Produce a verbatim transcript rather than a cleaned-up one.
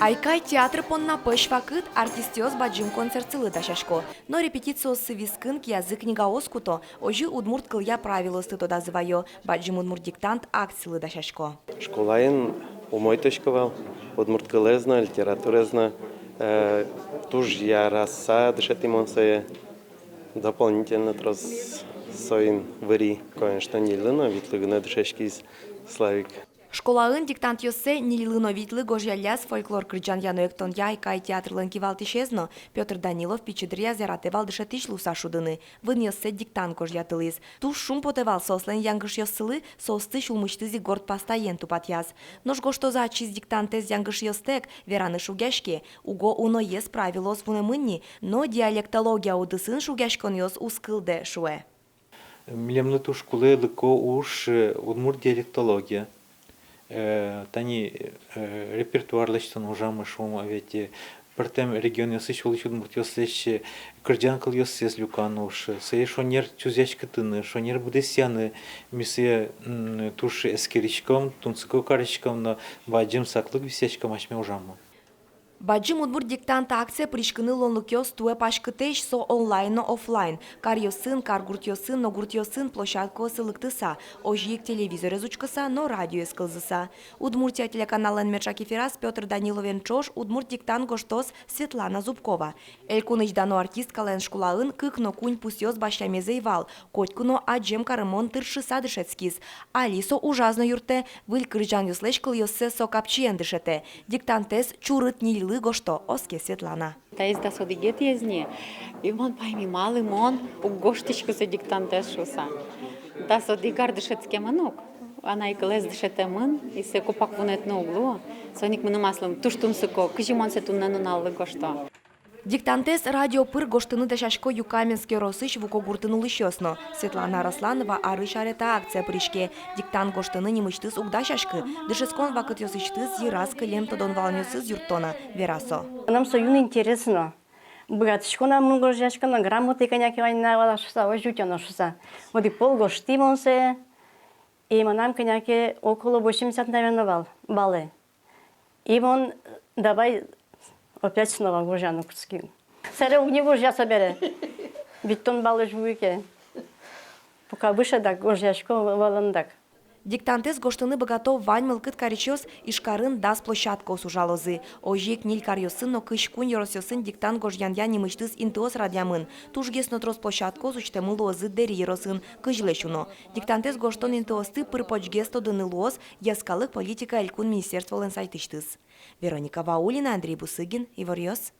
«Айкай» театр понна пӧсь вакыт. Артистъёс бадӟым концертсылы дасясько. Но репетициоссы вискын киязы книгаос куто, озьы удмурт кылъя правилоосты тодазы вайо, бадӟым удмурт диктант акцилы дасясько. Школаын умой тодӥсько вал удмурт кылэз но, литератураез но, э, туж яраса дышетӥ мон сое. Дополнительно трос соин выри, конечно, ньыльлы но витьлы гинэ дышетскиз Славик. Школаын диктантъёссэ ньыльлы но витьлы гожъялляз фольклор кырӟанъя но эктонъя «Айкай» театрлэн кивалтӥсез но. Пётр Данилов пичи дыръяз яратэ вал дышетӥсь луыса шудыны, вынъёссэ диктант гожъятылӥз. Туж шумпотэ вал соослэн янгышъёссылы, соосты сюлмысьтыз ик горд пастаен тупатъяз. Нош гожтозы ачиз диктантэз янгышъёстэк, вераны шугъяське, уго уноез правилоос вунэмын ни, но диалектология удысын шугъяськонъёс уз кылдэ, шуэ. Милемлы туж кулэ лыко уж, э, удмурт диалектология. Э, тани, э, репертуар лэсьтон ужамы, шуом, а ведь, э, пӧртэм регионъёсысь улӥсь удмуртъёслэсь, э, кырӟан кылъёссэс люкан уж, э, сое шонер чузъяськытыны, шонер быдэсъяны, ми сое, м, туж эскериськом, тунсыко кариськом но бадӟым саклык висъяськом асьме ужаммы. Бадӟым удмурт диктант акцие пыриськыны луонлыкъёс туэ паськытэсь, со онлайн но офлайн, каръёсын, каргуртъёсын но гуртъёсын площадкаосы лыктыса, озьы ик телевизорез учкыса но радиоез кылзыса. «Удмуртия» телеканаллэн меӵак эфираз Пётр Даниловен ӵош удмурт диктант гожтоз Светлана Зубкова. Элькунысь дано артисткалэн школаын кык но куинь пусъёс басьтэмез ӧй вал, котьку но адӟем карымон тыршыса дышетскиз. Али со ужаз но юрттэ, выль кырӟанъёслэсь кылъёссэ со капчиен дышетэ. Диктантэз чурыт ньыльлы гожто, оске Светлана. Таиз дас одӥгетӥез ни, и мон пайми, малы мон уг гожтӥськы со диктантэз шуыса. Дас одӥг ар дышетскемын ук, анай кылэз дышетэмын, и сое копак вунэтыны уг луы. Соин ик мыным аслым туж тунсыко, кызьы мон сое туннэ нуналлы гожто. Диктантэз радио пыр гожтыны дасясько Юкаменск ёросысь Вукогуртын улӥсьёс но. Светлана Росланова арысь аре та акцие пыриське. Диктант гожтыны нимысьтыз уг дасяськы, дышетскон вакытъёсысьтыз йыраз кылем тодон-валанъёсыз юртто на, вера со. Мыным со юн интересно. Быгатӥсько на мон гожъяськыны, грамоты кӧня ке вань на вал шуыса, озьы утёно шуыса. Одӥг пол гожтӥ мон сое, и мынам кӧня ке около восемьдесят, наверно, вал баллы. И мон давай опять снова гожъяны кутски. Сэре уг ни гожъя собере. Витьтон баллозь вуи ке. Пока выше дак гожъясько, валан дак. Диктантэз гожтыны быгато вань мылкыд карисьёс. Ижкарын дас площадкаос ужалозы. Озьы ик ньыль каръёсын но кызь куинь ёросъёсын диктант гожъянъя нимысьтыз интыос радъямын. Тужгес но трос площадкаос усьтэмын луозы Дэри ёросын, кызьлэсь уно. Диктантэз гожтон интыосты пыр-почгес тодыны луоз Йӧскалык политика элькун министерстволэн сайтысьтыз. Вероника Ваулина, Андрей Бусыгин, «Иворъёс».